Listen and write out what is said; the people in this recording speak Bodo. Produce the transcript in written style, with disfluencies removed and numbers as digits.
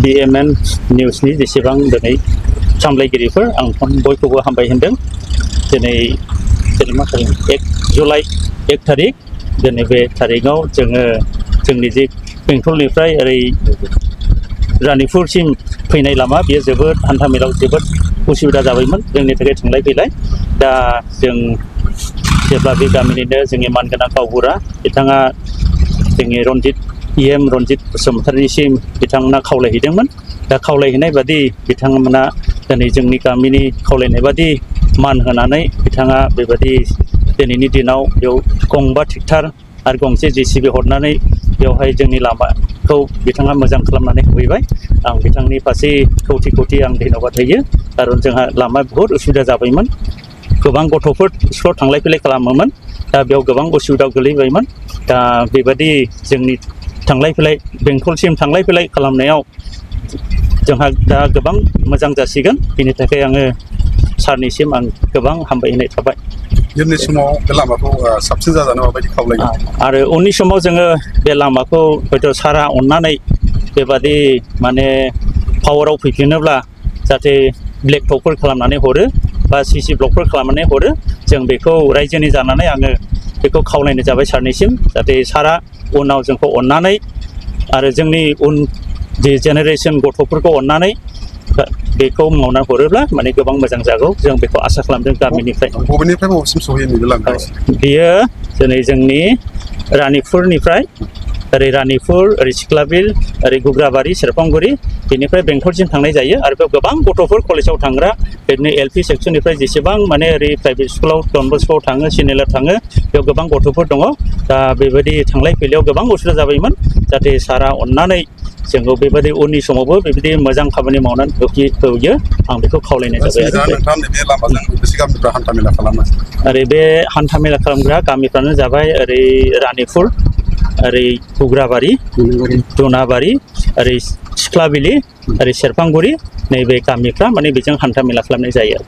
CMN निउसनि जेसेबां दिनै सामलायगिरिफोर आं बयखौबो हामबाय होनदों। दिनै मा थारिख 1 जुलाइ 1 थारिख दिनै बे थारिखआव जोङो जोंनि जे बेंटलनिफ्राय ओरै रानिपुरसिम फैनाय लामा बेयो जोबोद हान्थामेलायाव जोबोद उसुबिदा जाबायमोन जोंनि थाखाय थांलाय फैलाय। दा जों जेब्ला बे गामिनिनो जोंनि मानगोनां गावबुरा बिथाङा जोंनि रनजित बसुमतारीसिम बिथांमोना खावलायहैदोंमोन। दा खावलायहैनाय बादि बिथांमोना दिनै जोंनि गामिनि खावलायनाय बादि मान होनानै बिथाङा बेबादि दिनैनि दिनाव बेयाव गंबा ट्रेक्टर आरो गंसे JCB हरनानै बेवहाय जोंनि लामाखौ बिथाङा मोजां खालामनानै होफैबाय। आं बिथांनि फारसे खौथि खौथि आं धन्यबाद होयो। खारन जोंहा लामा बहुद उसुबिदा जाबायमोन। गोबां गथ'फोर स्कुलाव थांलाय फैलाय खालामोमोन। दा बेयाव गोबां उसुबिदायाव गोलैबायमोन। दा बेबादि जोंनि थांलाय फैलाय बेंटलसिम थांलाय फैलाय खालामनायाव जोंहा दा गोबां मोजां जासिगोन। बेनि थाखाय आङो सारनिसिम आं गोबां हामबायहोनाय थाबाय। इयुननि समाव बे लामाखौ साबसिन जाजानो माबायदि खावलायो? आरो उननि समाव जोङो बे लामाखौ हयथ' सारा अननानै बेबादि माने पावाराव फैफिनोब्ला जाहाथे ब्लेक टपफोर खालामनानै हरो बा CC ब्लकफोर खालामनानै हरो। जों बेखौ रायजोनि जानानै आङो बेखौ खावलायनाय जाबाय सारनिसिम। जाहाथे सारा उनाव जोंखौ अननानै आरो जोंनि उन जि जेनेरेसन गथ'फोरखौ अननानै बेखौ मावना हरोब्ला माने गोबां मोजां जागौ। जों बेखौ आसा खालामदों गामिनिफ्राय। बबेनिफ्राय बबेसिम सहैयो नैबे लामाया? बेयो दिनै जोंनि रानिपुरनिफ्राय ओरै रानिपुर, ओरै सिख्लाबिल, ओरै गुग्राबारि, सेरफांगुरि बेनिफ्राय बेंटलसिम थांनाय जायो। आरो बेयाव गोबां गथ'फोर कलेजाव थांग्रा बिदिनो LP सेक्सननिफ्राय जेसेबां माने ओरै प्राइभेट स्कुलाव डन बस्क'आव थाङो, सिनेलाव थाङो बेयाव गोबां गथ'फोर दङ। दा बेबायदि थांलाय फैलायाव गोबां उसुबिदा जाबायमोन। जाहाथे सारा अननानै जोंखौ बेबायदि उननि समावबो बेबायदि मोजां खामानि मावनानै होयो आं बेखौ खावलायनाय जाबाय। आरो नोंथाङा नैबे लामाजों बेसे गामिफ्रा हान्था मेला खालामो? ओरै बे हान्था मेला खालामग्रा गामिफ्रानो जाबाय ओरै रानिपुर, ओरै गुग्राबारि, दुनाबारि, ओरै सिख्लाबिलि, ओरै सेरफांगुरि नैबे गामिफ्रा माने बेजों हान्था मेला खालामनाय जायो।